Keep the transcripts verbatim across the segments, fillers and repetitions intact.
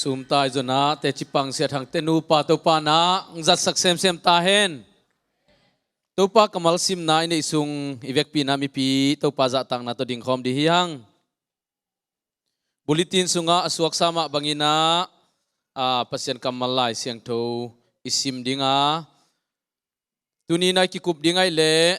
Sumtai zona teci pang Sia Thangte nupa Topa na hong zatsak semsem ta hen. Topa kammal simna i neih sung i vekpi na mipi Topa zahtakna tawh dingkhawm dih hi hang. Bulletin sungah a suaksa mah bangin ah, a, Pasian kammal Lai Siangtho i sim ding a, tuni na i kikup ding ahih leh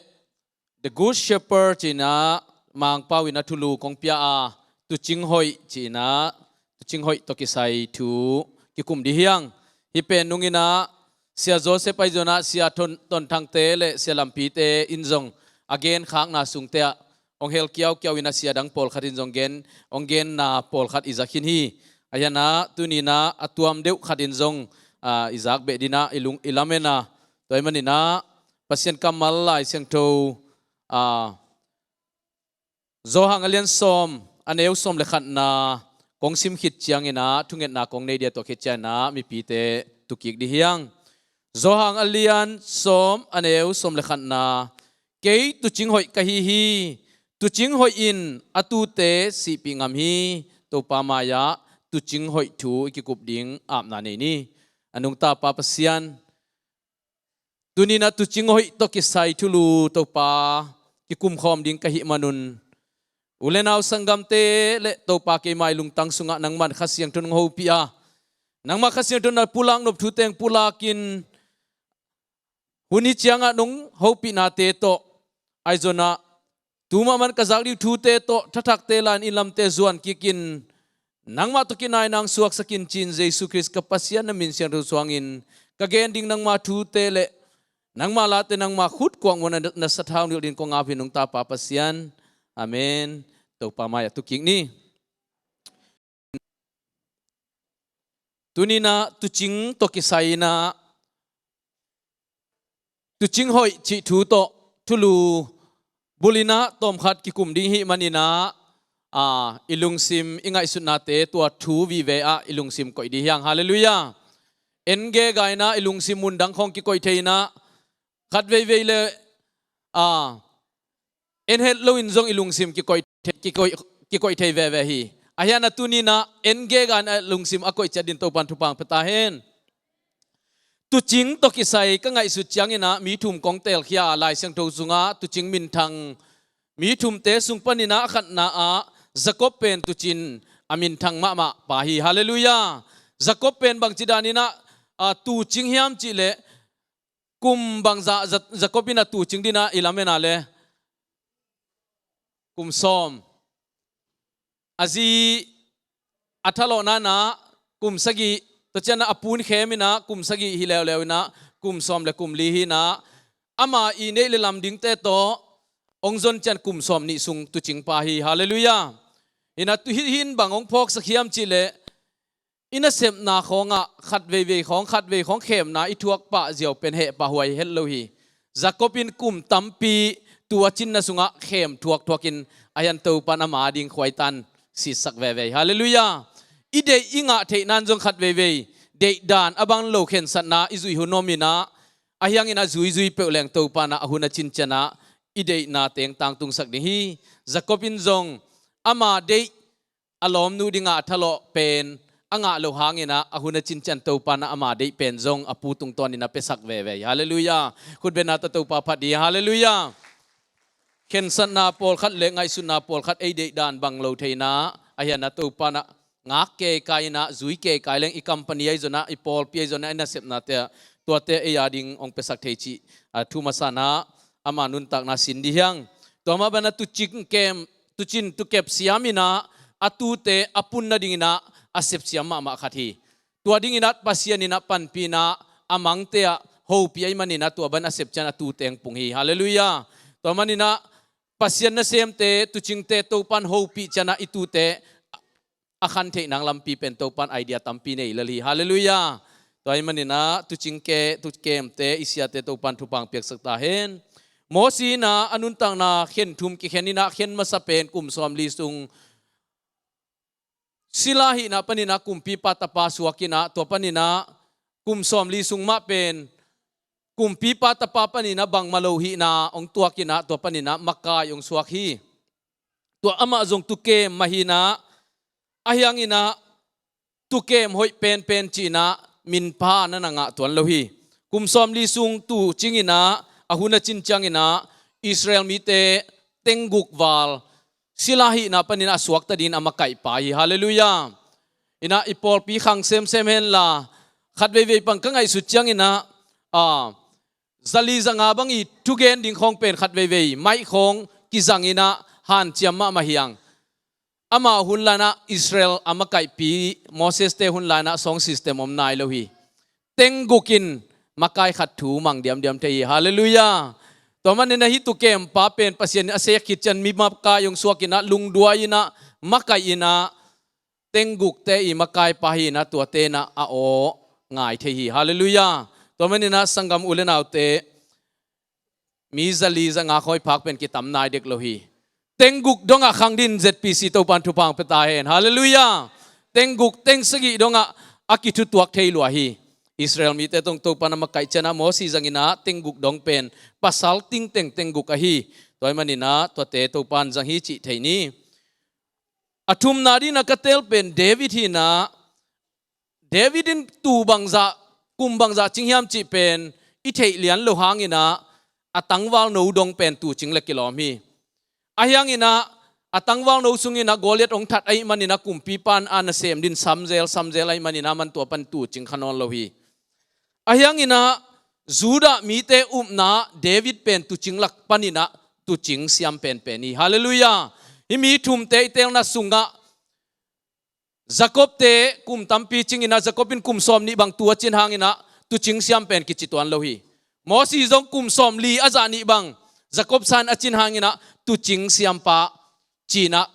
The Good Shepherd ci-in ah Mangpau in ah thulu kong pia a, tuucing hoih ci-in ah, tuucing hoih tawh kisai thu kikum dih hi hang. Hih pen nungin ah Sia Joseph ahi zongin ah Sia Ton, Ton Thangte le Sia Lampite in zong a genkhakna sungte ah hong hel kiaukiau in ah sia dang pawlkhat in zong gen, hong genna pawlkhat i za khin hi. Ahi zongin ah tuni na a tuam deuh khat in zong, a, i zak beh ding ah i lung, i lamen a, tua ahih manin ah Pasian kammal Lai Siangtho, a, Johan a lian sawm, a neu sawm le khatna kong sim khit ciangin ah thungetna kong nei ding a, tua khit ciangin ah mipite tu kik dih hi hang. Johan a lian sawm, a neu sawm le khatna, kei tuucing hoih ka hi hi. Tuucing hoih in a tuute sihpih ngam hi. Topa mai-ah tuucing hoih thu i kikup ding apna nei ni. A nungta Pa Pasian, tuni na tuucing hoih tawh kisai thulu Topa kikum khawm ding ka hih manun, u le nau sanggamte le Topa keima i lungtang sungah nangman Kha Siangtho in hong hopih a, nangmah Kha Siangtho in na pulak nop thu teng pulakin, hun hih ciangah nong hopihnate tawh, ahi zongin ah tu mahmah in ka zak ding thute tawh thathakte la-in inn lamte zuan kikin, nangmah tawh kinai nang suaksak in ci-in Jesu Khrist ka Pasian na min siangtho suangin ka gen ding nangma thute le nangma late nangma khut kuak muhna na, na sathau nilh dingin kong ap hi, nungta Pa Pasian. Amen. Topa mai-ah tu kik ni. Tuni na tuucing tawh kisai in ah, tuucing hoih cih thu tawh thulu bul in ah tawmkhat kikum ding hih manin ah, a, i lungsim, i ngaihsutnate tua thu vive ah i lungsim koih dih hi hang. Halleluiah. En gega in ah i lungsim mundang khawng kikoih thei in ah, khat veivei le, a, en het loin zong i lungsim kikoih thei, kikoih, kikoih thei veve hi. Ahi zongin ah tuni na en gega in ah lungsim a koih ciat dingin Topan thupha pia ta hen. Tuucing tawh kisai ka ngaihsut ciangin ah mi thum kong teelkhia a, Lai Siangtho sungah tuucing minthang mi thumte sung panin ah a khatna ah Jacob pen tuucing a minthang mahmah pa hi. Halleluiah. Jacob pen bangci danin ah, a, tuucing hiam cih leh, kum bangzah Ja-, Jacob in a tuucing dingin ah i lamen a leh, kum sawm. A zi a thalawhna in ah kum sagih, tua ciangin ah a pu in khem in ah kum sagih hi leuleu in ah kum sawm le kum li hi in ah, ama i neih le lam dingte tawh hong zon ciang kum sawm nih sung tuucing pa hi. Halleluiah. Hi in ah tu hih, hih in bang hong phawksak hiam cih leh, i nasepna khawngah khat veivei khawng, khat vei khawng khemna i thuak pah ziau pen heh pah huai het lo hi. Jacob in kum tampi tua cinna sungah khem thuakthuak in, ahi zongin Topan ama ding khuaitan sitsak veve hi. Halleluiah. I deih i ngah theihna in zong khat veivei deihdan a bang lo khensatna i zuih hun om in ah, ahi zongin ah zuizui peuh leng Topan ah a hun a cin ciangin ah i deihna teng tangtungsak ding hi. Jacob in zong ama deih a lawmnu dingah a thalawh pen a ngah loh hangin ah a hun a cin ciang Topan ah ama deih pen zong a pu tungtawnin a piasak veve hi. Halleluiah. Khutbetna tawh Topa phat dih. Halleluiah. Khensatna pawlkhat le ngaihsutna pawlkhat ei deihdan bang lo thei in ah, ahi zongin ah Topan ah ngak keikai in ah, zui keikai leng, i company ahi zongin ah, i pawlpi ahi zongin ah, i nasepnate ah tuate ei a ding hong piasak thei cih, a, thu masa in ah ama nuntakna sin dih hi hang. Tua mah bangin ah tuucing kem, tuucing tuukep siam in ah a tuute a pun nadingin ah a sepsiam mahmah khat hi. Tua dingin ah Pasian in ah panpih in ah a mangte ah hopih ahih manin ah tua bangin a sep ciang a tuute hong pung hi. Halleluiah. Tua manin ah Pasian nasemte, tuucingte Topan hopih ciang ah i tuute a khan theih nang lampi pen Topan idea tampi nei lel hi. Halleluiah. Tua ahih manin ah tuucing ke, tuukemte, i siate Topan thupha piaksak ta hen. Mosi in ah a nuntakna khen thum kikhen in ah, khen masa pen kum sawmli sung sila hihna panin ah kumpipa tapa suak in ah, tua panin ah kum sawmli sung mah pen kumpipa tapa panin ah bangmah lo hihna hong tuak in ah, tua panin ah makai hong suak hi. Tua amah zong tuukem mah hi in ah, ahi zongin ah tukem hoih penpen ci-in ah minpha na na ngah tuan lo hi. Kum sawmli sung tuucing in ah a hun a cin ciangin ah Israel mite tengguk val sila hihna panin a suakta dingin a makaihpa hi. Halleluiah. In ah i pawlpi khang semsem henla, khat veivei pan ka ngaihsut ciangin ah, a, zali zanga bang i thugen ding khawng pen khat veivei maih khawng kizang in ah hanciam mahmah hi hang. Amau hun lai-in ah Israel a makaihpi Moses-te hun lai-in ah sound system om nai lo hi. Tengguk in makai khat thu mang diamdiam thei hi. Halleluiah. Tua manin ah hih tuukempa pen Pasian in a sek khit ciang mi makai hong suak in ah lungduai in ah makaih in ah tenggukte i makaipa hi-in ah tuate in ah a aw ngai thei hi. Halleluiah. Tua manin ah sanggam u le naute, mi zali zanga khawi phak pen kitam nai dek lo hi. Tengguk dongah khang dingin Z P C Topan thupha hong pia ta hen. Halleluiah. Tengguk tengsagih dongah a kithutuak thei lua hi. Israel mite tawh Topan a makaih ciangin ah Moses zangin ah tengguk dong pen pasal tingteng tengguk ahi. Tua ahih manin ah tuate Topan zang hi cih thei ni. A thumna dingin ah ka teel pen David hi-in ah, David in tuu bangzah, kum bangzah cing hiam cih pen i theih lian loh hangin ah a tangvalno dong pen tuucing le kilawm hi. Ahi hangin ah a tangvalno sungin ah Goliath hong that ahih manin ah kumpipa in a nasem dingin samzel samzel ahih manin ah aman tua pan tuucing kha nawn lo hi. Ahi hangin ah Judah mite upna David pen tuucing lak panin ah tuucing siam penpen hi. Halleluiah. Hih mi thumte i teelna sungah Jacob-te kum tampi cingin ah Jacob in kum sawmnih bang tuu a cin hangin ah tuucing siam pen kici tuan lo hi. Moses zong kum sawmli a zah nih bang Jacob sang a cin hangin ah tuucing siampa ci-in ah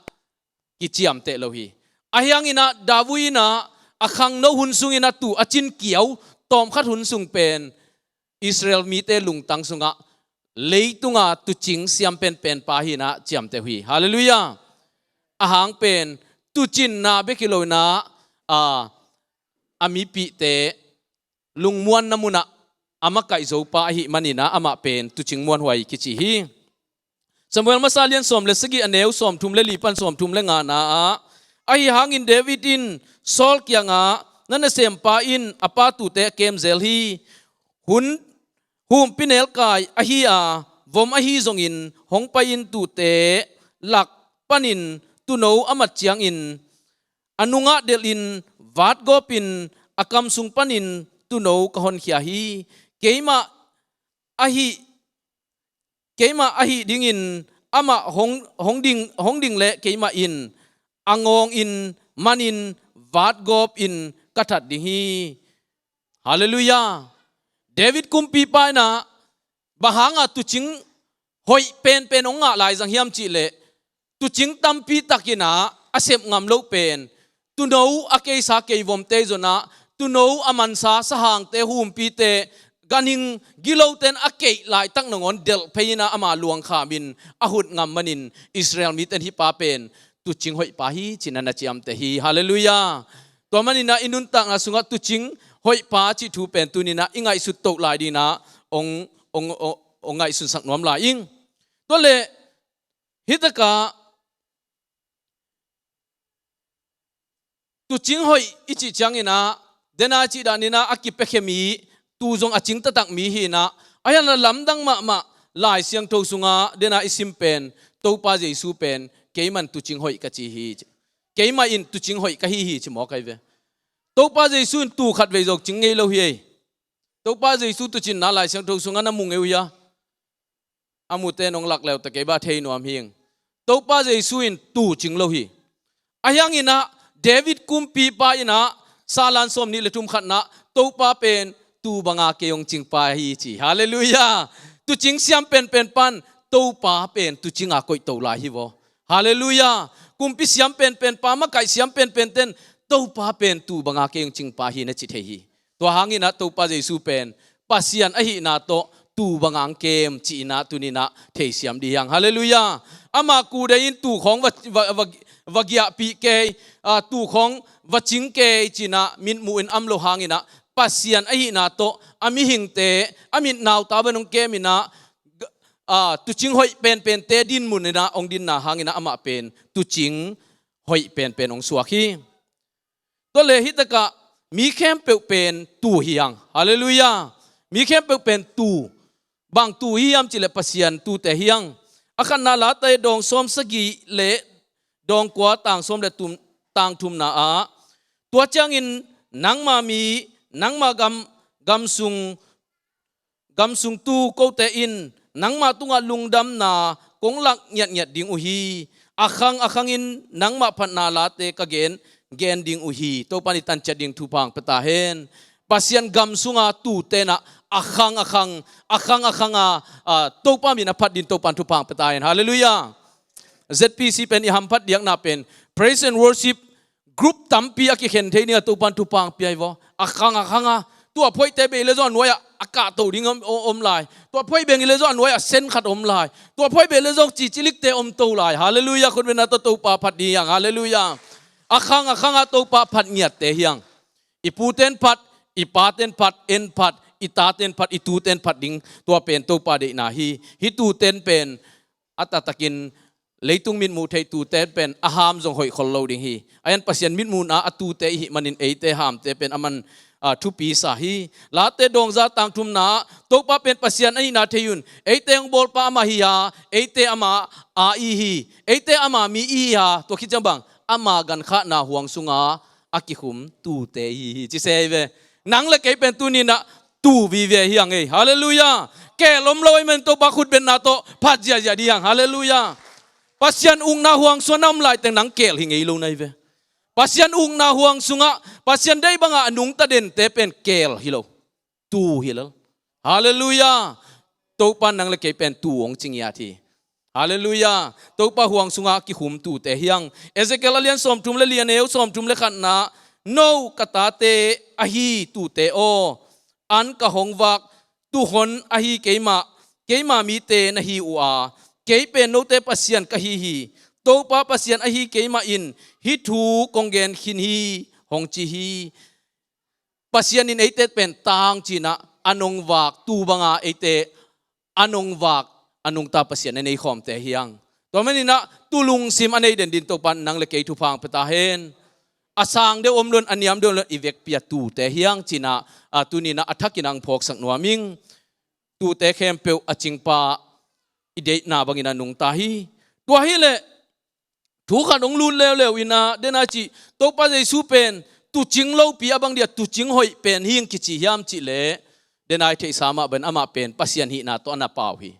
kiciamteh lo hi. Ahi hangin ah David in ah a khangno hun sungin ah tuu a cin kiau tawmkhat hun sung pen Israel mite lungtang sungah leitunga tuucing siam penpenpa hi-in ah ciamteh uh hi. Halleluiah. A hang pen tuucinna bek hi lo-in ah, a, a mipihte lungmuanna munah a makaih zopa ahih manin ah amah pen tuucing muanhuai kici hi. Samuel masa lian sawm le sagih, a neu sawmthum le li pan sawmthum le ngana ah, ahi hangin David in Saul kiangah, na nasempa in a pa tuute a kem zel hi. Hun, humpi nelkai ahi a, vom ahi zongin hong pai-in tuute lak panin tuuno a mat ciangin a nungah delhin vatgawpin a kam sung panin tuuno ka honkhia hi. Keimah ahi, keimah ahi dingin amah hong, hong ding, hong ding leh keimah in a ngawngin manin vatgawpin ka that ding hi. Halleluiah. David kumpipa in ah bang hanga tuucing hoih penpen hong ngah lai zang hiam cih leh, tuucing tampi takin ah a sep ngam loh pen tuuno a keisa keivomte zong ah, tuuno a mansa sahangte, humpite, ganhing gilote in a keih laitak nangawn delh phei-in ah ama luang khamin a hut ngam manin Israel mite in hih pa pen tuucing hoihpa hi ci-in ah na ciamteh hi. Halleluiah. Tua manin ah i nuntakna sungah tuucing hoihpa cih thu pen tuni-in ah i ngaihsut toh lai dingin ah hong, hong, hong, hong ngaihsunsak nuam lai ing. Tua leh hih takah tuucing hoih i cih ciangin ah, dena cih danin ah a kipiakhia mi, tuu zong a cing taktak mi hi-in ah, a hian a lamdang mahmah Lai Siangtho sungah dena i sim pen Topa Jesu pen, keimah in tuucing hoih ka ci hi ci. Keimah in tuucing hoih ka hi hi ci mawk ahi ve. Topa Jesu in tuu khat vei zong cing ngei lo hi ei. Topa Jesu tuucinna Lai Siangtho sungah na mu ngei uh hia? A mute in hong lak leu ta kei bang thei nuam hing. Topa Jesu in tuu cing lo hi. Ahi hangin ah David kumpipa in ah Salan sawmnih le thum khatna, Topa pen tuu banga kei hong cingpa hi ci. Halleluiah. Tuucing siam penpen pan Topa pen tuucinga koih to lai hi vaw. Halleluiah. Kumpi siam penpenpa, makaih siam penpente in Topa pen tuu banga kei hong cingpa hi na ci thei hi. Tua hangin ah Topa Jesu pen Pasian ahihna tawh tuu banga hong kem ci-in ah tuni-in ah theisiam dih hang. Halleluiah. Ama kudei in tuu khawng va, va, va, va giahpih kei, a, tuu khawng va cing kei ci-in ah mitmuh in om loh hangin ah Pasian ahihna tawh a mihingte, a mit nautau bang hong kem in ah, a, tuucing hoih penpente dinmun in ah hong dinna hangin ah amah pen tuucing hoih penpen hong suak hi. Tua le hih takah mi khempeuh pen tuu hi hang. Halleluiah. Mi khempeuh pen tuu. Bang tuu hi hiam cih leh Pasian tuute hi hang. A khatna Late dawng sawm sagih le dawng kua tang sawm le tum, tang thumna ah, tua ciangin nangma mi, nangma gam, gam sung, gam sung tuu kote in nangma tungah lungdamna kong lak ngiatngiat ding uh hi. A khang a khangin nangma phatna late ka gen, gen ding uh hi. Topa in i tan ciat ding thupha hong pia ta hen. Pasian gam sunga tuute in ah a khang a khang, a khang a khanga, ah, Topa min a phat ding Topa in thupha hong pia ta hen. Halleluiah. Z P C pen i hamphat diakna pen praise and worship group tampi a kikhen thei dingah Topa in thupha hong pia hi vaw. A khang a khanga, tua phoihte bei le zong a nuai-ah a kahto ding om, om lai. Tua phoih bei le zong a nuai-ah sen khat om lai. Tua phoih bei le zong cicilikte om to lai. Halleluiah. Khutbetna tawh Topa phat ding hi hang. Halleluiah. A khang a khanga Topa phat ngiatte hi hang. I pute'n phat, i pate'n phat, en phat, i tate'n phat, i tute'n phat ding, tua pen Topa deihna hi. Hih tute'n pen a taktakin leitung mitmuh theih tute'n pen a ham zong hoih khol lo ding hi. A en Pasian mitmuhna a tuute i hih manin eite hamte pen aman, ah, thupi sa hi. Late dawng za tang thumna, Topa pen Pasian ahihna thei un. Eite hong bawlpa amah hi a, eite ama a i hi. Eite ama mi i hi a, tua khit ciang bang, ama gankhahna huang sunga a kikhum tuute i hi hi ci se hi ve. Nang le kei pen tuni-in ah tuu vive hi hang ei. Halleluiah. Keel om lo ahih manin Topa khutbetna tawh phat ziahziah ding hi hang. Halleluiah. Pasian ukna huang sungah na om laiteng nang keel hi ngei lo na hi ve. Pasian ukna huang sungah Pasian deih bangah a nungta dente pen keel hi lo, tuu hi lel. Halleluiah. Topa in nang le kei pen tuu hong ci ngiat hi. Halleluiah. Topa huang sunga kikhum tuute hi hang. Ezekiel a lian sawmthum le li, a neu sawmthum le khatna, no ka tate ahi tuute aw, an ka hong vak tuuhon ahi keimah, keima mite na hi uh a, kei pen note Pasian ka hi hi. Topa Pasian ahi keimah in hih thu kong gen khin hi, hong ci hi. Pasian in eite pen ta hong ci-in ah a nong vak, tuu banga eite a nong vak, a nungta Pasian a nei khawmte hi hang. Tua manin ah tuu lungsim a nei den dingin Topa in nang le kei thupha hong pia ta hen. A sang deuh om lo-in, a niam deuh om lo-in i vekpi-a tuute hi hang ci-in ah, ah, tuni-in ah a thakin hong phawksak nuam ing. Tuute khempeuh a cingpa i deihna bangin a nungta hi. Tua hi leh thu khat hong lut leuleu in ah, den a cih, Topa Jesu pen tuucing lopi a bang dia tuucing hoih pen hi ing kici hiam cih leh, den a i theihsa mah bangin amah pen Pasian hihna tawh a na pau hi.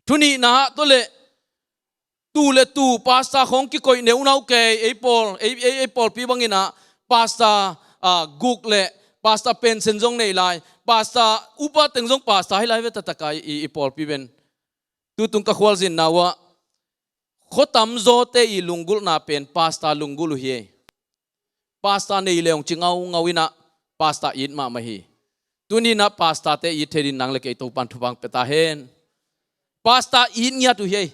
Thu nihna ah tua leh tuu le tuu pastor khawng kikoih neunau kei, ei pawl, ei, ei, ei pawlpi bangin ah pastor, ah, guk le pastor pension zong nei lai, pastor upa teng zong pastor hi lai ve, taktak a i, i pawlpi pen. Tutung ka khualzinna uh ah khuatam zawte i lunggulhna pen pastor lunggulh uh hi. Pastor nei le hong ci ngaungau in ah pastor it mahmah hi. Tuni-in ah pastorte it thei dingin nang le kei Topa in thupha hong pia ta hen. Pastor it ngiat uh hi.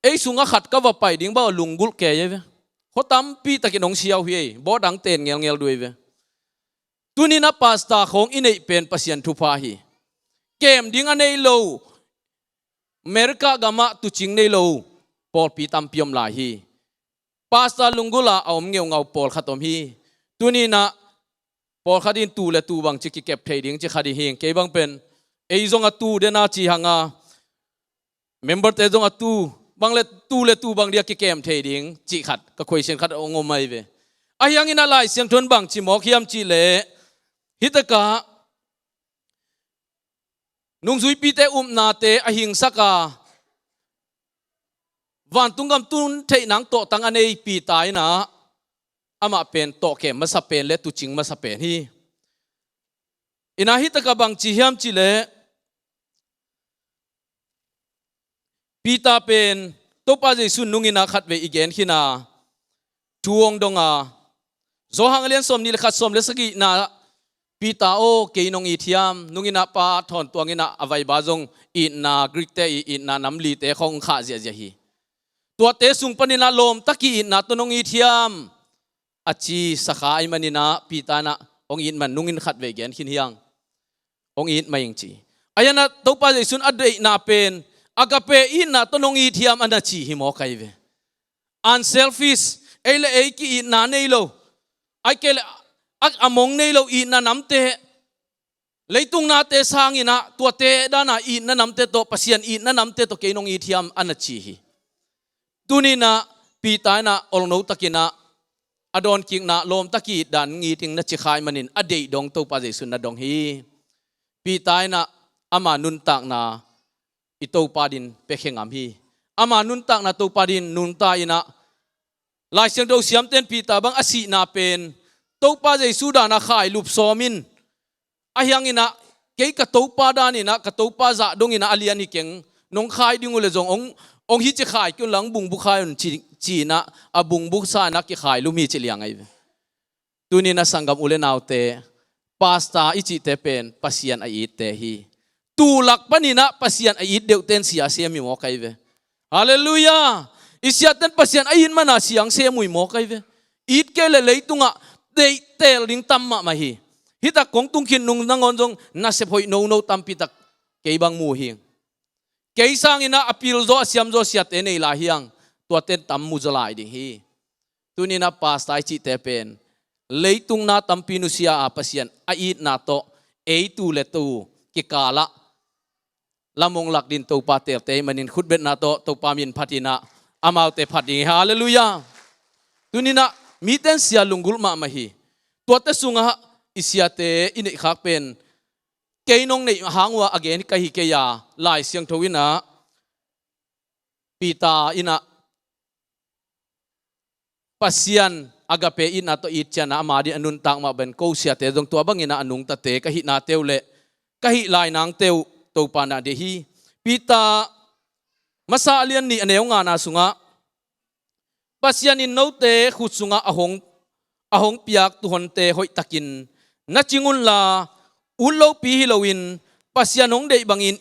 Ei sungah khat ka va pai ding bang a lunggulh kei hi ve. Khua tampi takin hong sia uh hi. Bawhdang ten ngelngel duai ve. Tuni-in ah pastor khawng i neih pen Pasian thupha hi. Kem ding a nei lo, America gamah tuucing nei lo pawlpi tampi om lai hi. Pastor lunggulh a a om ngeungau pawlkhat om hi. Tuni-in ah pawlkhat in tuu le tuu bangci kikep thei ding ci kha ding hi ing. Kei bang pen ei zong a tuu den a ci hang a, memberte zong a tuu, bang le tuu le tuu bang dia kikem thei ding cih khat, ka question khat hong om ahi ve. Ahi hangin ah Lai Siangtho in bangci mawk hiam cih leh, hih takah nungzuipite upnate a hingsak a, vantung gam tun theih nang tawhtang a nei Peter in ah, amah pen tawh kem masa pen le tuucing masa pen hi. In ah hih takah bangci hiam cih leh, Peter pen Topa Jesu nungin ah khatvei i gen khin a, thu hong dong a, Johan a lian sawmnih le khat, sawm le sagihna, Peter aw, kei nong it hiam? Nungin ah Pa thawntuangin ah a vaiba zong itna, Greek-te i itna nam lite khawng khah ziahziah hi. Tuate sung panin ah lawmta ki-itna tawh nong it hiam? A ci sakha ahih manin ah Peter in ah hong it man nungin khatvei gen khin hi hang. Hong it mah ing ci. Ahi hangin ah Topa Jesu in a deihna pen agape itna tawh nong it hiam a na ci hi mawk ahi ve. Unselfish, ei le ei ki-itna nei lo. Ai kei le a, a mong nei lo itna namte, leitung nate sanginah tuate dana itna namte tawh, Pasian itna namte tawh kei nong it hiam, a na ci hi. Tuninah Peter inah olno takinah a dawnkikna lawmta ki-it dan ngiting na ci khai manin a deih dong Topa Jesu na dong hi. Peter inah ama nuntakna i Topa din pekhe ngam hi. Ama nuntakna Topa din nungta inah Lai Siangtho siamten Peter bang a sihna pen Topa Jesu dana khailup sawmin, a hianginah kei ka Topa daninah ka Topa zah donginah a lian hi keng, nong khai ding uh le zong ong, ong hi ci khai kei unla ong bungbu khai un ci, ci-inah a bungbu sa inah kikhailup hi ci liang ahi ve. Tuninah sanggam u le naute, pastor i cihte pen Pasian a itte hi. Tulak paninah Pasian a it deuhten sia sem hi mawk ahi ve. Halleluiah. I siaten Pasian a it mana siang sem uh hi mawk ahi ve. It kei le leitungah deihtel ding tam mahmah hi. Hitak kong tung khin nung nangawn zong nasep hoih nono tampitak kei bang mu hi. Kei sanginah a pilzaw a siamzaw siate nei lai hiang, tuaten tam mu zaw lai ding hi. Tuninah pastor i cihte pen leitung na tampi nusia a Pasian a itna tawh ei tu le tu kikalah lamong lak din Topa teelte ahih manin khutbetna tawh Topa min phatinah amaute phat ding hi. Halleluiah. Tuninah miten sia lunggulh mahmah hi. Tuate sungah i siate i neihkhak pen kei nong neih hang uh a gen ka hi kei a, Lai Siangtho inah Peter inah Pasian agape itna tawh it cianah ama din a nuntak mah bangin ko siate zong tua banginah a nungtate ka hihna teu le ka hih lai nang teu Topa na deih hi. Peter masa a lian nih a neu ngana sungah Pasian in note khut sungah a hong, a hong piak tuuhonte hoihtakin na cing unla, ut lopi hi loin Pasian hong deih bangin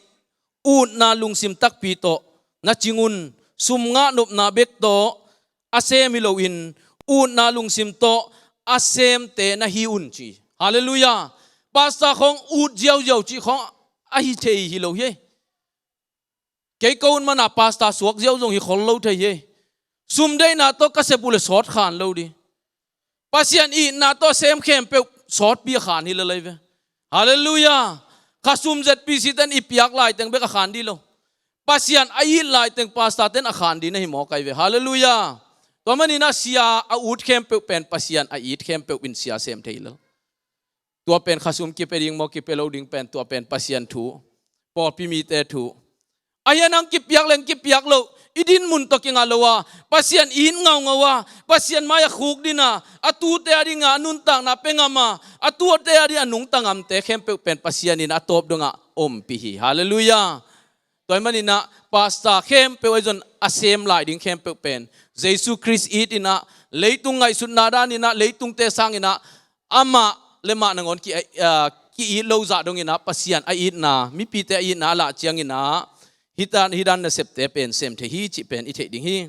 utna lungsim takpi tawh na cing un. Sum ngah nopna bek tawh a sem hi loin utna lungsim tawh a semte na hi un ci. Halleluiah. Pastor khawng ut ziauziau cih khawng a hi thei hi lo hi. Kei ko un mana pastor suak ziau zong hi khol lo thei hi. Sum deihna tawh ka sep uh le sawt khan lo ding. Pasian itna tawh sem khempeuh sawtpi a khan hi lel ahi ve. Halleluiah. Kha sum Z P C ten i piak laiteng bek a khan ding lo. Pasian a it laiteng pastor ten a khan ding na hi mawk ahi ve. Halleluiah. Tua maninah sia a ut khempeuh pen Pasian a it khempeuh in sia sem thei lel. Tua pen khasum kipia ding maw, kipia lo ding pen, tua pen Pasian thu, pawlpi mite thu. A hian ang kipiak leng kipiak loh, i din mun tawh kingah lo a, Pasian i it ngaungau a, Pasian mai-ah khukdin a, a tute a dingah a nuntakna pia ngam a, a tute a dingah a nungta ngamte khempeuh pen Pasian in a tawp dongah ompih hi. Halleluiah. Tua ahih maninah pastor khempeuh ahi zong a sem lai ding khempeuh pen Jesu Khrist itinah, leitung ngaihsutna daninah, leitungte sanginah amah le mah nangawn ki, ah, ki-it lo zah donginah Pasian a itna, mipite a itna a lah cianginah hih dan, hih dan nasepte pen sem thei hi cih pen i theih ding hi.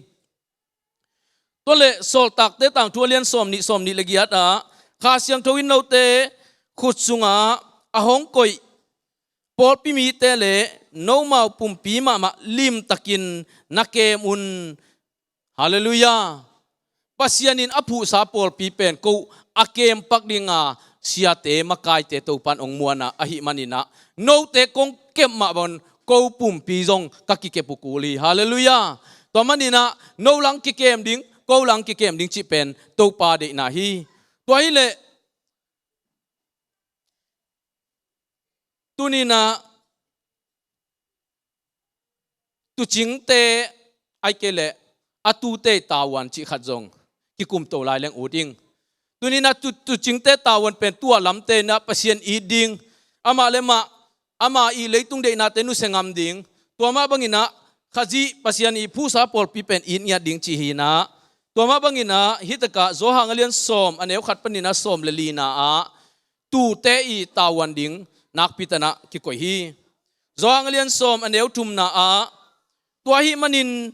Tua leh Sawltakte tangthu a lian sawmnih, sawmnih le giat ah Kha Siangtho in note khut sungah a hong koih pawlpi mite le nomau pumpi mahmah limtakin na kem un. Halleluiah. Pasian in a phuhsa pawlpi pen ko a kempak dinga siate makaite Topan hong muanah ahih maninah note kong kep mah bangin ko pumpi zong ka kikep uh kul hi. Halleluiah. Tua maninah no lang kikem ding, ko lang kikem ding cih pen Topa deihna hi. Tua hileh tuninah tuucingte ai kei leh a tute tavuan cih khat zong kikumto lai leng ut ing. Tuninah tu, tuucingte tavuan pen tua lamte inah Pasian it ding, amah le mah, ama i leitung deihnate nusia ngam ding. Tua mah banginah Khazih Pasian i phuhsa pawlpi pen it ngiat ding cih hinah. Tua mah banginah hitakah Johan a lian sawm a neu khat paninah sawm le lina ah tute i tavuan ding nakpi tanah kikoih hi. Johan a lian sawm a neu thumna ah, tua ahih manin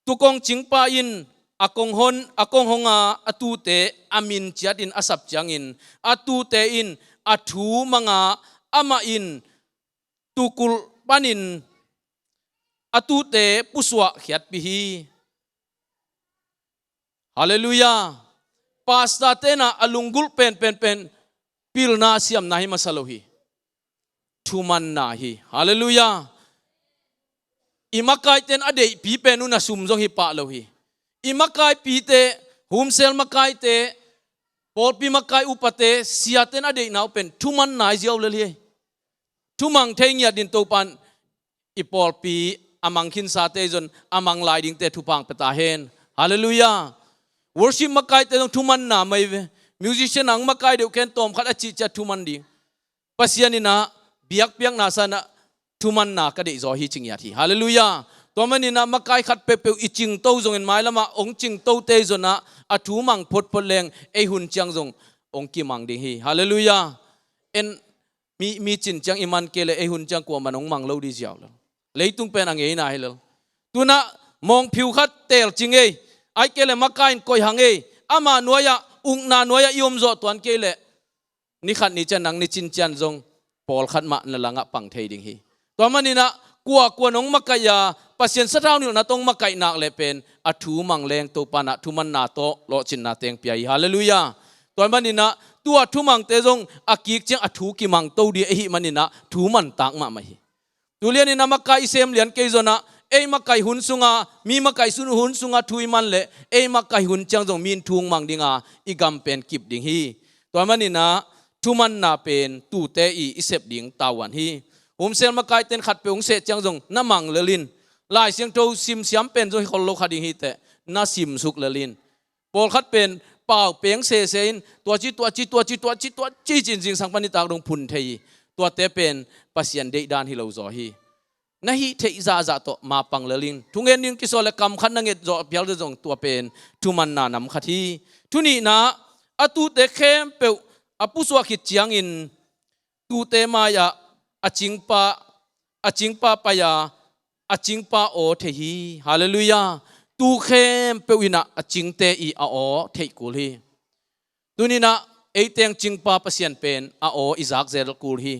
tu kongcingpa in a kong hon, a kong honga a tute a min ciatin a sap ciangin a tute in a thu manga amah in tuukulh panin a tute pusuah khiatpih hi. Halleluiah. pastor tenah a lunggulh penpen pen pilna siamna hi masa lo hi. Thumanna hi. Halleluiah. I makaiten a deihpi pen uh na sum zong hi pah lo hi. I makaipite, humsel makaite, pawlpi makai upate, siaten a deihna uh pen thumanna hi ziau lel hi. Thumang thei ngiat din Topan i pawlpi a mang khinsate zon a mang lai dingte thupha hong pia ta hen. Halleluiah. Worship makaite zong thumanna mai ve. Musician ang makai deuh ken tawm khat a cih ciat thuman ding. Pasian inah biakpiakna sanah thumanna ka deih zaw hi ci ngiat hi. Halleluiah. Tua maninah makai khat peuhpeuh i cingto zongin mailamah hong cingtote zonah a thu mang photphot leng ei hun ciang zong hong kimang ding hi. Halleluiah. En mi, mi cin ciang i man kei le ei hun ciang kuaman hong mang lo dih ziau lo. Leitung pen a ngeina hi lo. Tunah mawngphiu khat teelcing ei, ai kei le makai in koih hang ei, ama nuai-ah ukna nuai-ah i om zawh tuan kei le ni khat ni cian nang ni cin cian zong pawlkhat mah na langah pang thei ding hi. Tua maninah kuakua nong makaih a Pasian sathau nilhna tawh hong makaih nak le pen a thu mang leng Topanah thumanna tawh lawhcinna teng pia hi. Halleluiah. Tua maninah tua thumangte zong a kik ciang a thu kimangto dih ahi maninah thu mantak mahmah hi. Tulianin a makai i sem lian kei zonah ei makaih hun sunga, mi makaih sun hun sunga thu i man le ei makaih hun ciang zong mi in thu hong mang dinga i gam pen kip ding hi. Tua maninah thumanna pen tute i i sep ding tavuan hi. Humsel makaiten khat peuh hong seh ciang zong na mang lelin, Lai Siangtho simsiam pen zong hi khol lo kha ding hi teh, na simsuk lelin. Pawlkhat pen pau peng sese in tuaci tuaci tuaci tuaci tuaci cin zingsang pan i tak dong phun thei hi. Tuate pen Pasian deihdan hi lo zaw hi. Na hih theih zahzah tawh mapang lelin thungen ding kisawh le kam khat na nget zawh pial zong tua pen thumanna nam khat hi. Thunihna, a tute khempeuh a pusuah khit ciangin tute mai-ah a cingpa, a cingpa pai-a a cingpa aw thei hi. Halleluiah. Tu khempeuh inah a cingte i a aw theih kul hi. Tuninah eiteng cingpa Pasian pen a aw i zakzel kul hi.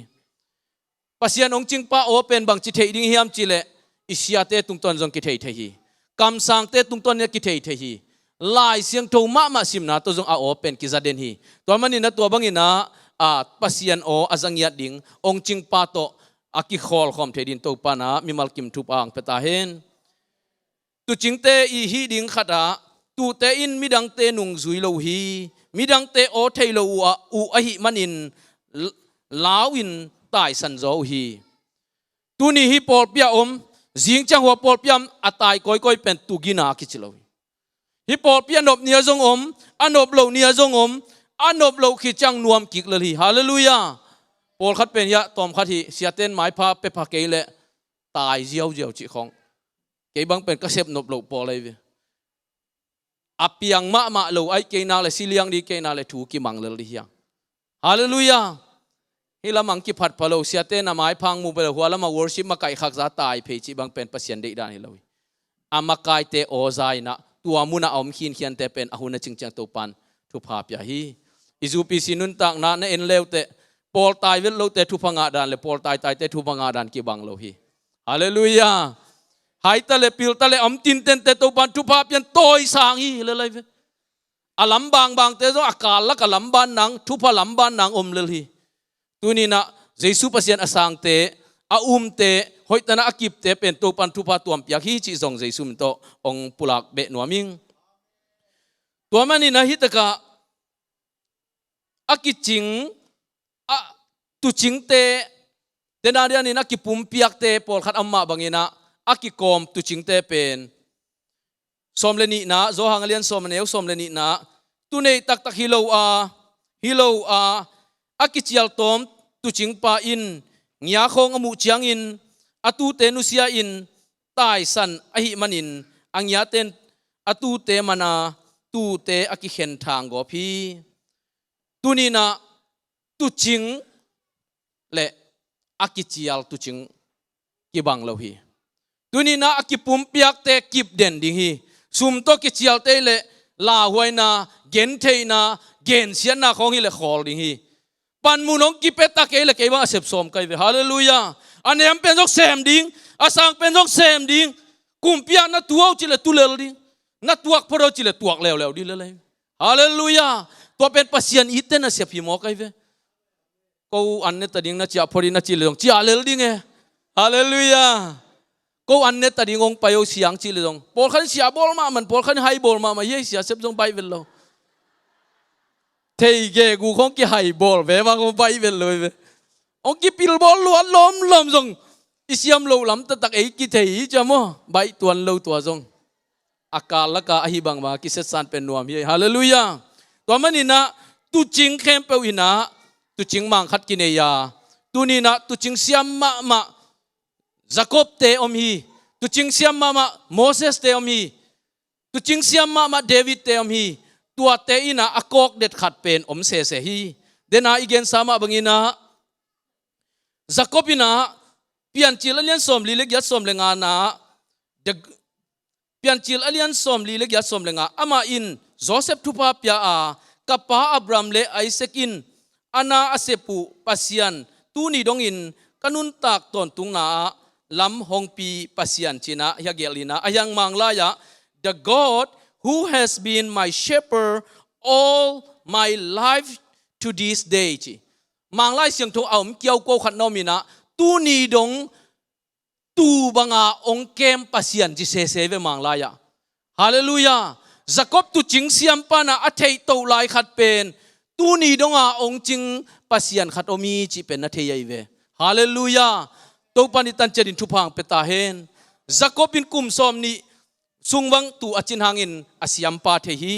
Pasian hong cingpa aw pen bangci theih ding hiam cihleh i siate tungtawn zong kithei thei hi. Kamsangte tungtawn in a kithei thei hi. Lai Siangtho mahmah simna tawh zong a aw pen kizaden hi. Tua maninah tua banginah a Pasian aw a zangiat ding hong cingpa tawh a kikhawlkhawm thei din Topanah mimal kim thupha hong pia ta hen. Tucingte i hih ding khatah tute in midangte nungzui lo uh hi. Midangte aw thei lo uh ah uh ahi manin l-, lau in taisan zaw uh hi. Tuni hih pawlpi a om, zingciang hua pawlpi a om a tai kawikawi pen tugina kici lo hi. Hih pawlpi a nop nia zong om, a nop loh nia zong om, a nop loh khit ciang nuam kik lel hi. Halleluiah. Pawlkhat pen hiah tawmkhat hi, siaten maipha pepha kei leh tai ziauziau cih khawng. Kei bang pen ka sep nop loh pawl ahi ve. A piang mahmah lo aih kei nak le siliang dih kei nak le thu kimang lel dih hiang. Halleluiah. Hih lamang kiphat pha lo, siate na maiphang mu bel hua lamah worship makaih khakza tai phei cih bang pen Pasian deihdan hi lo hi. A makaite awza inah tua munah a om khinkhiante pen a hun a cingciang Topan thupha pia hi. I zupi si nuntakna na en leuteh pawl tai vet lote thupha ngahdan le pawl taitaite thupha ngahdan kibang lo hi. Halleluiah. Haita le pilta le a om tintente Topan thupha pian tawisang hi lel ahi ve. A lam bangbangte zong a kal lak a lamban nang, thupha lamban nang om lel hi. Tuninah Jesu Pasian a sangte, a umte, hoihtanah a kipte pen Topan thupha tuampiak hi cih zong Jesu min tawh hong pulak beh nuam ing. Tua maninah hih takah a kicing, a tucingte, denarianin a kipumpiakte pawlkhat a om mah banginah a kikawm tucingte pen sawm le nihna, Johan a lian sawm a neu sawm le nihna, tunei taktak hi lo a, hi lo a, a kicial tawm tucingpa in ngiakhawng a muh ciangin a tute nusia in taisan ahi manin a ngiaten a tute mana tute a kikhen thang gawp hi. Tuninah tucing le a kicial tucing kibang lo hi. Tuninah a kipumpiakte kipden ding hi. Sum tawh kicialte le lauhuaina, gentheihna, gensiatna khawng hi le khawl ding hi. Panmun hong kipia ta kei le kei bang a sepsawm kai ve. Halleluiah. A nem pen zong sem ding, a sang pen zong sem ding. Kumpi ah na tu au cih le tu lel ding, na tuak phot au cih le tuak leuleu ding lel ahi. Halleluiah. Tua pen Pasian itte nasep hi mawk ahi ve. Ko an ne ta ding na ciah phot in a cih leh zong ciah lel ding e. Halleluiah. Ko an ne ta ding hong pai o siang cih leh zong. Pawlkhat in siah bawl mahmah, pawlkhat in hai bawl mahmah, hiai siasep zong baih vet lo. Thei gegu khong kihai bawl ve bang hong baih vet lo ve. Hong kipil bawl luat lawmlawm zong i siam loh lam taktak ei kithei hi cia maw, baih tuan lo tua zong. A kal laka ahi bangbang a kisetsan pen nuam hi. Halleluiah. Tua maninah tuucing khempeuh inah tuucing mang khat kinei a, tuninah tuucing siam mahmah Jacob-te om hi. Tuucing siam mahmah Moses-te om hi. Tuucing siam mahmah David-te om hi. Tuate inah a kawk det khat pen om sese hi. Dena i gensa mah banginah Jacob inah Piancil a lian sawmli le giat sawm le nga na, the Piancil a lian sawmli le giat sawm le nga, amah in Joseph thupha pia a, ka pa Abraham le Isaac in a na a sep uh Pasian, tuni dongin ka nuntak tawntungna ah lam hongpi Pasian cinah hiagelh inah a hiang Manglai ah, "The God who has been my shepherd all my life to this day," ci. Manglai siangtho a om kiauko khat na om inah, tuni dong tuu banga hong kem Pasian ci sese ve Manglai ah. Halleluiah. Jacob tuucing siampa na a theihtoh lai khat pen tuni donga hong cing Pasian khat om hi cih pen na thei ahi ve. Halleluiah. Topa nih tanciat in thupha hong pia ta hen. Jacob in kum sawmnih sung bang tuu a cin hangin a siampa thei hi.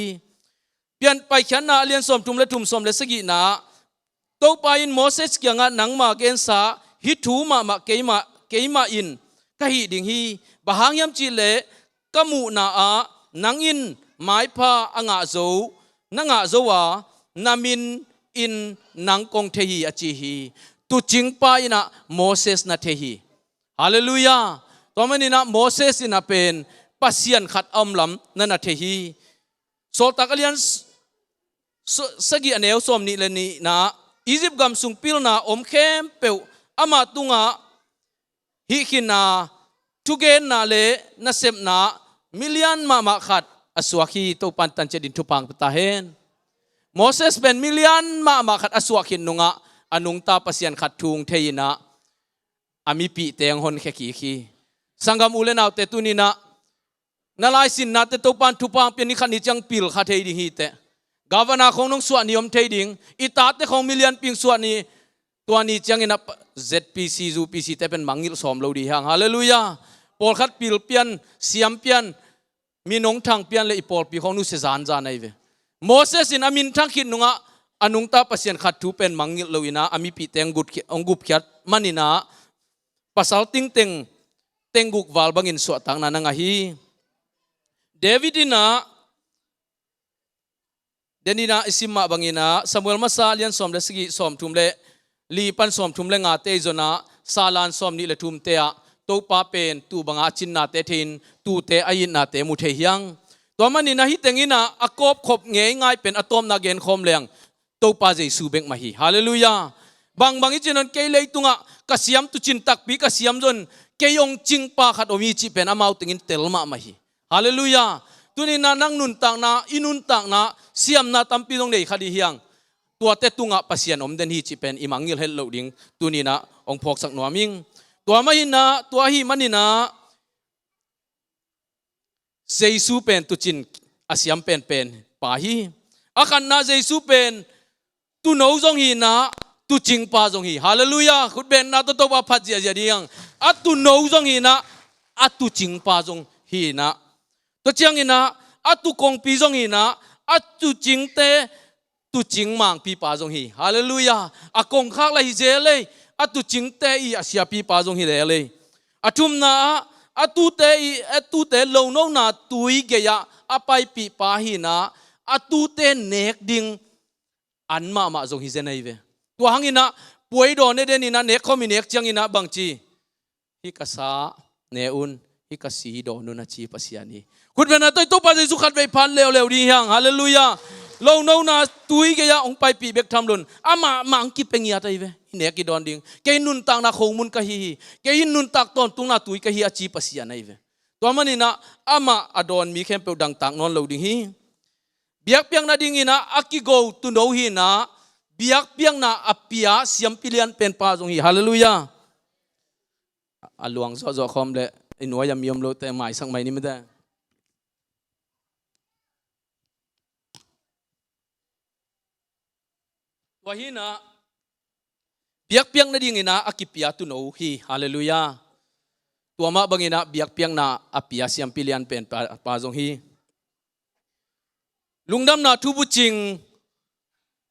Pian Paikhiatna a lian sawmthum le thum, sawm le sagihna, Topa in Moses kiangah, "Nangma gensa hih thu mahmah keimah, keimah in ka hih ding hi. Bang hang hiam cihleh ka muhna ah nang in maipha a ngah zo, na ngah zo a, na min in nang kong thei hi," a ci hi. Tuucingpa inah Moses na thei hi. Halleluiah. Tua maninah Moses inah pen Pasian khat a om lam na na thei hi. Sawltak a lian s-, s-, sagih a neu sawmnih le nihna, Egypt gam sung pilna om khempeuh amah tungah hih khinna, thugenna le nasepna milian mahmah khat a suak hi. Topan tanciat in thupha hong pia ta hen. Moses pen milian mahmah khat a suak khin nungah a nungta Pasian khat thu hong thei inah a mipihte hong honkhia kik hi. Sanggam u le naute, tuninah na laisinnate Topan thupha hong pia, ni khat ni ciang pil kha thei ding hi teh. Gavana khong nong suah ni om thei ding. I tate khong milian ping suah ni, tua ni cianginah pa-, Z P C, U P C te pen mangngilh sawm lo ding hi hang. Halleluiah. Pawlkhat pil pian, siam pian, mi nong thang pian le i pawlpi khong nusia zanzan ahi ve. Moses in a minthang khit nungah a nungta Pasian khat thu pen mangngilh lo inah a mipihte hong gupkhiat, hong gupkhiat maninah pasal tingteng tengguk val bangin suahtakna na ngah hi. David inah, deninah i sim mah banginah Samuel masa a lian sawm le sagih, sawmthum le li pan sawmthum le ngate i zonah, Salan sawmnih le thumte ah Topa pen tuu banga a cinnate thei in, tuute a itnate mu thei hi hang. Tua maninah hih tenginah a kawpkhop ngeingai pen a tawpna genkhawm leng Topa Jesu bek mah hi. Halleluiah. Bangbang i cih nawn, kei leitungah ka siam tuucin takpi ka siam zon, kei hong cingpa khat om hi cih pen amau tengin tel mahmah hi. Halleluiah. Tuninah nang nuntakna, i nuntakna, siamna tampi zong nei kha ding hi hang. Tuate tungah Pasian om den hi cih pen i mangngilh het loh ding tuninah hong phawksak nuam ing. Tua mah hinah, tua ahi maninah Jesu pen tuucin a siam penpen pa hi. A khatna, Jesu pen tuuno zong hinah, tuucingpa zong hi. Halleluiah. Khutbetna tawh Topa phat ziahziah ding hi hang. A tuuno zong hinah, a tuucingpa zong hinah. Tua cianginah a tuu kongpi zong hinah, a tuucingte tuucing mangpipa zong hi. Halleluiah. A kongkhak lah hi zel ei. A tuucingte i a siapipa zong hi lel ei. A thumna ah a tuute i, a tuute lonona tui gei-ah a paipihpa hinah, a tuute nek ding an mahmah zong hi zen ahi ve. Tua hanginah puai dawn ne deninah nek khawm i nek cianginah bangci, "Hih ka sa ne un, hih ka si dawn un," a ci Pasian hi. Khutbetna tawh Topa Jesu khatvei phat leuleu ding hi hang. Halleluiah. Lonona tui gei-ah hong paipih bek tham loin amah mah hong kipia ngiat ahi ve. I nek i dawn ding. "Kei nuntakna khomun ka hi hi. Kei nuntak tawntungna tui ka hi," a ci Pasian ahi ve. Tua maninah amah a dawn mi khempeuh dangtak nawn lo ding hi. Biakpiakna dingin ah a kigo tuuno hi-in ah, biakpiakna a pia siampi lian penpa zong hi. Halleluiah. A luang zawhzawh khawm le i nuai-a mi om lote maisak mai ni mate. Tua hi-in ah biakpiakna dingin ah a kipia tuuno hi. Halleluiah. Tua mah bangin ah biakpiakna a pia siampi lian penpa, pa zong hi. Lungdamna thubucing,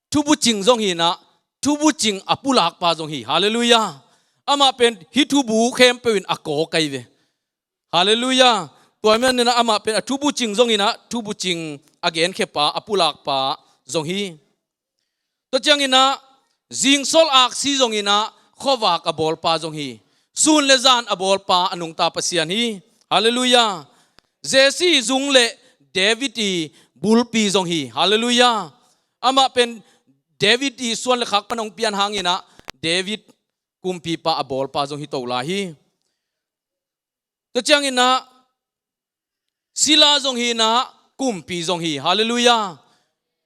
thubucing zong hi-in ah, thubucing a pulakpa zong hi. Halleluiah. Amah pen hih thubu khempeuh in a kawk ahi ve. Halleluiah. Tua ahih manin ah amah pen a thubucing zong hi-in ah, thubucing a genkhiapa, a pulakpa zong hi. Tua ciangin ah zingsol aksi zongin ah khuavak a bawlpa zong hi. Sun le zan a bawlpa a nungta Pasian hi. Halleluiah. Jesse zung le David i bulpi zong hi. Halleluiah. Amah pen David i suan le khak pan hong pian hangin ah David kumpipa a bawlpa zong hi to lai hi. Tua ciangin ah sila zong hi-in ah, kumpi zong hi. Halleluiah.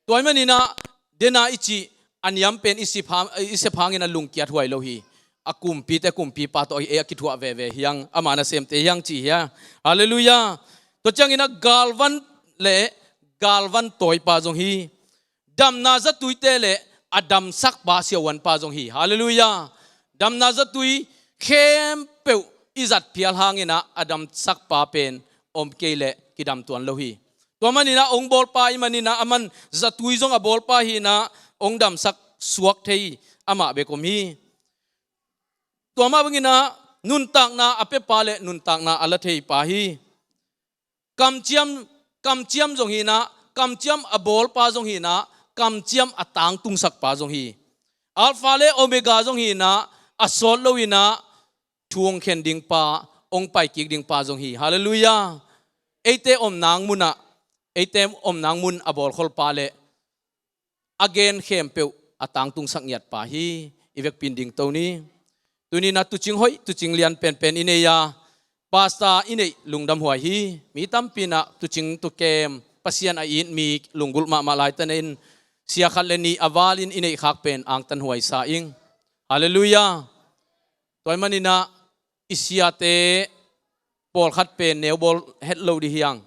Tua ahih manin ah, dena i cih a niam pen i sep hang, i sep hangin ah lungkiat huai lo hi. A kumpite kumpipa tawh hi, ei a kithuah veve hi hang, ama nasemte hi hang ci hi a. Halleluiah. Tua ciangin ah galvan le galvan tawipa zong hi. Damna zatuite le a damsakpa siavuanpa zong hi. Halleluiah. Damna zatui khempeuh i zat phial hangin ah a damsakpa pen om kei leh kidam tuan lo hi. Tua manin ah hong bawlpa ahih manin ah, aman zatui zong a bawlpa hi-in ah, hong damsak suak thei amah bek om hi. Tua mah bangin ah nuntakna a piapa le nuntakna a la theipa hi. Kamciam, kamciam zong hi-in ah, kamciam a bawlpa zong hi-in ah, kamciam a tangtungsakpa zong hi. Alpha le Omega zong hi-in ah, a sawt lo-in ah thu hong khen dingpa, hong paikik dingpa zong hi. Halleluiah. Eite om nang mun ah, eite om nang mun a bawlkholpa le a gen khempeuh a tangtungsak ngiatpa hi. I vekpi-in dingto ni. Tuni-in ah tuucing hoih, tuucing lian penpen i nei a, pastor i neih lungdam huai hi. Mi tampi-in ah tuucing tuukem, Pasian a it mi lunggulh mahmah laitakin, sia khat le nih a valin i neih khak pen angtan huai sa ing. Halleluiah. Tua ahih manin ah i siate pawlkhat pen neu bawl het lo ding hi hang.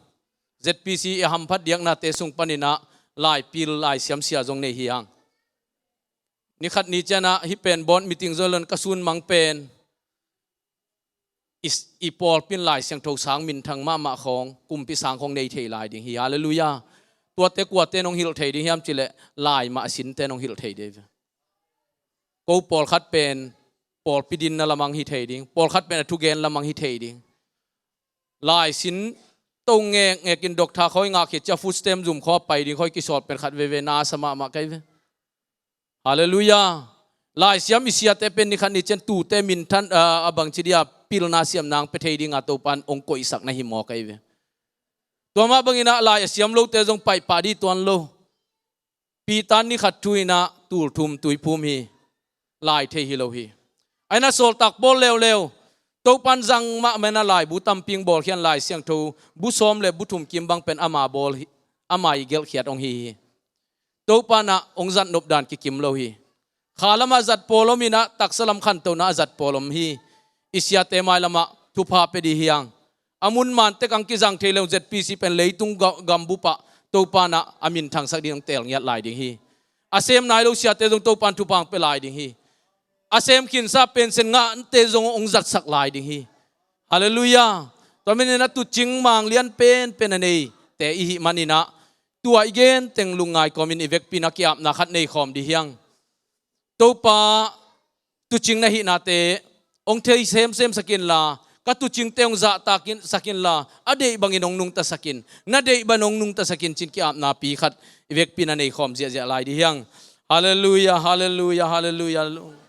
Z P C i hamphat diaknate sung panin ah laipil, laisiam sia zong nei hi hang. Ni khat ni ciang ah hih pen board meeting zaw leh ka sun mang pen i, i pawlpi in Lai Siangtho sang minthang mahmah khawng, kumpi sang khawng nei thei lai ding hi. Halleluiah. Tuate kuate in hong hilh thei ding hiam cih leh, lai mah a sinte in hong hilh thei ding hi ve. Ko pawlkhat pen pawlpi dinna lamah hi thei ding, pawlkhat pen a thugen lamah hi thei ding. Lai sin to ngekngek in doctor khawi ngah khit ciang food stamp zum khawng pai ding khawi kisawt pen khat veve na sa mahmah kei ve. Halleluiah. Laisiam i siate pen ni khat ni ciang tuute minthan, a, a bangci dia pilna siam nang pia thei dinga Topa'n hong koihsak na hi maw kei ve. Tua mah bangin ah lai a siam lote zong paipah ding tuan lo. Peter ni khat thu-in ah tul thum tui phum hi. Lai thei hi lo hi. Ahi zongin ah Sawltak Paul leuleu, Topa'n zang mahmah in ah laibu tampi hong bawlkhia in, Lai Siangtho bu sawm le bu thum kim bang pen ama bawl hi, ama i gelhkhiat hong hi hi. Topa'n ah hong zat nop dan kikim lo hi. Kha lamah zat pawl om in ah, taksa lam khantona ah zat pawl om hi. I siate mai lamah thupha pia ding hi hang. A mun man tek hong kizang thei lo Z P C pen leitung ga-, gambup ah Topa'n ah a minthangsak ding hong teel ngiat lai ding hi. A sem nai lo siate zong Topa'n thupha hong pia lai ding hi. A sem khinsa pension ngahte zong hong zatsak lai ding hi. Halleluiah. Tua manin ah tuucing mang lian penpen a neite i hih manin ah, tua i gen teng lungngai kawmin i vekpi in ah ki-apna khat nei khawm ding hi hang. Topa, tuucing na hihnate hong thei semsem sak inla, ka tuucingte hong zahtak in, sak inla, a deih bangin hong nungta sak in, na deih bangin hong nungta sak in ci-in ki-apnapi khat i vekpi in ah nei khawm ziahziah lai ding hi hang. Halleluiah, halleluiah, halleluiah, halleluiah.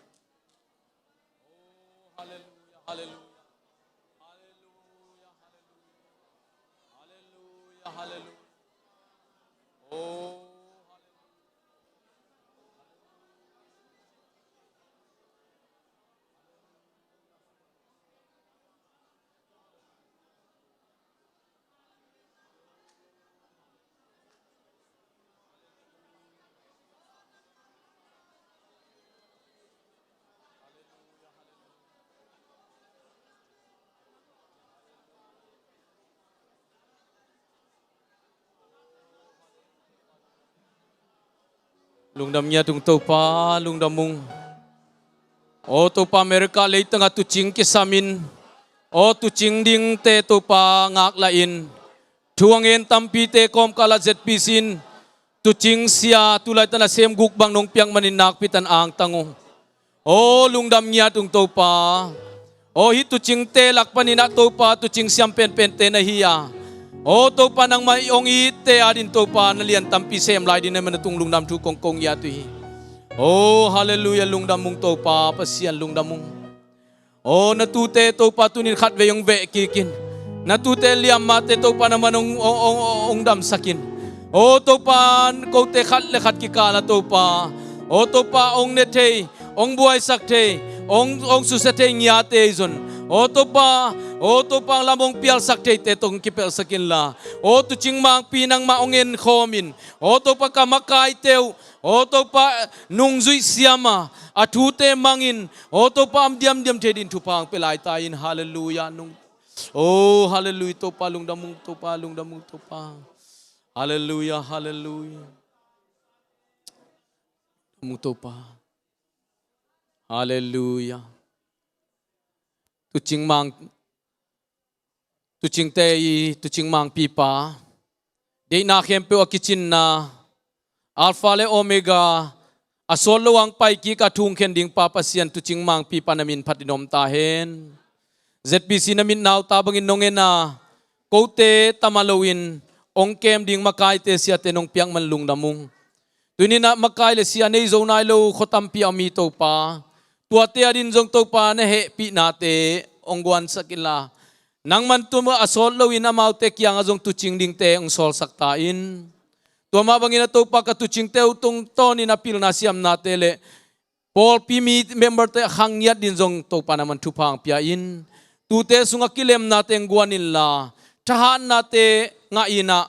Lungdam ngiat ung Topa, lungdam ung. Aw Topa, America leitangah tuucing kisamin, aw tuucing dingte Topa ngaklahin, thu a ngen tampite kawmkalah Z P C in tuucing sia tulaitan a sem guk bang nong piak manin nakpitan angtang ung. Aw lungdam ngiat ung Topa. Aw hih tuucingte lak paninah Topa tuucing siam penpente na hi a, aw Topa nangmah i hong itte adin Topa na lian tampi sem lai ding na man a tung lungdam thu kong ko ngiat uh hi. Aw halleluiah, lungdam ung Topa, Pasian lungdam ung. Aw na tuute Topa tunin khatvei hong veh kikin, na tuute liammate Topa nangman hong, hong, hong, hong damsakin. Aw Topa kote khat le khat kikala Topa, aw Topa hong ne thei, hong buaisak thei, hong, hong susia thei ngiate i zon. Aw Topa, aw Topa lam hong pialsak theite tawh hong kipelhsak inla, aw tuucing mangpi nangmah hong enkhawmin, aw Topa ka makaite uh, aw Topa nungzuih siama a thute mangin, aw Topa am diamdiam thei din thupha hong pia lai ta in. Halleluiah nung. Aw halleluiah Topa lungdam ung, Topa lungdam ung Topa. Halleluiah, halleluiah. Lungdam ung Topa. Halleluiah. Tuucing mang, tuucingte i tuucing mangpipa, deihna khempeuh a kicinna, Alpha le Omega, a sawt lo ang paikik a thungkhen ding Pa Pasian tuucing mangpipa na min phatin om ta hen. Z P C na mit nauta bangin nong en a, kote tama loin hong kem ding makaite siate nong piak man lungdam ung. Tuninah makai le sia nei zo nai lo khua tampi a om hi Topa. Tuate adin zong Topa na hehpihnate hong guansak inla, nangman tua a sawt loin amaute kiangah zong tuucing dingte hong sawlsak ta in. Tua mah bangin a Topa ka tuucingte uh tungtawnin a pilna siamnate le pawlpi mi memberte a khang ngiat din zong Topa nangman thupha hong pia in. Tuute sungah kilemnate hong guan inla, thahatnate ngah inah,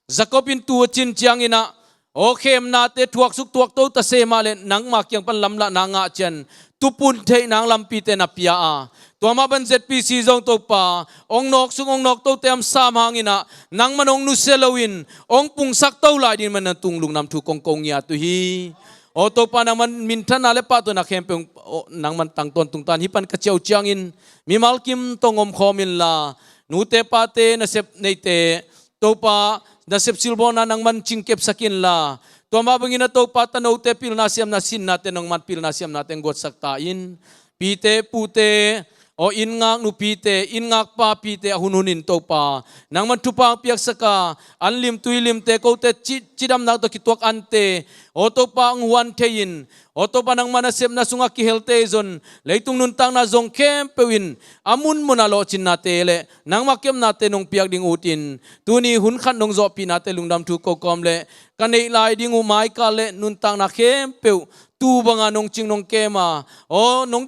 Jacob in tu a cin cianginah, aw khemnate thuaksuk thuakto ta se mah le nangma kiang pan lamlahna ngah cian tupun theihna lampite na pia a, tua mah ban Z P C zong Topa hong nawksuk hong nawktote a om sam hanginah nangman hong nusia loin hong pungsak to lai ding man na tung lungdam thu kong ko ngiat uh hi. Aw Topa nangman minthanna le pahtawina khempeuh, aw nangman tang tawntung ta in. Hih pan ka ciah uh ciangin mimal kim tawh hong omkhawm inla, nute pate nasep neite Topa nasep silbawlna nangman cingkepsak inla, tua mah bangin a Topa tanote pilna siamna sinnate nangman pilna siamnate hong guatsak ta in. Pite pute, aw inn ngak nupite, inn ngak papite a hunhunin Topa nangman thupha hong piaksak a, an lim tui limte, kote ci, cidamna tawh kituak ante, aw Topa hong huan thei-in, aw Topa nangmah nasepna sungah kihelte i zon leitung nuntakna zong khempeuh in a munmun a lawhcinnate le nangmah kepnate nong piak ding utin, tuni hun khat nong zawhpihnate lungdam thu ko kawm le ka neih lai ding uh maikal le nuntakna khempeuh tu banga nong cing nong kem a, aw nong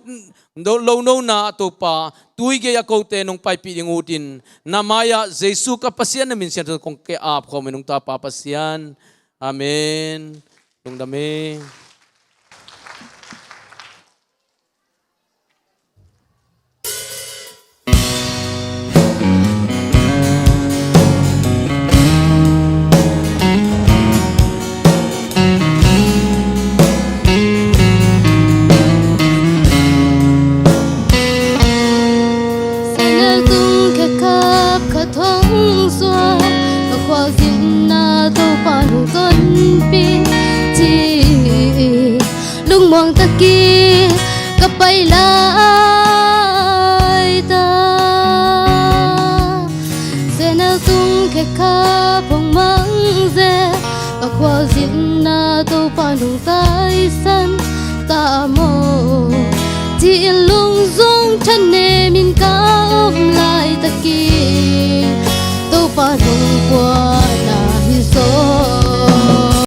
lo, lo nona a Topa tui gei a kote nong paipih ding utin, na mai-ah Jesu ka Pasian na min siangtho kong ke apkhawm in ung ta Pa Pasian. Amen. Lungdam e. Senel tung khekhap khat hong suak, ka khualzinna Topa nong tonpih cih lungmuang takin ka pai lai ta. Senel tung khekhap hong mangze, ka khualzinna Topa nong taisan ta maw, ci-in lungzong thanem in ka om laitakin Topa nong pua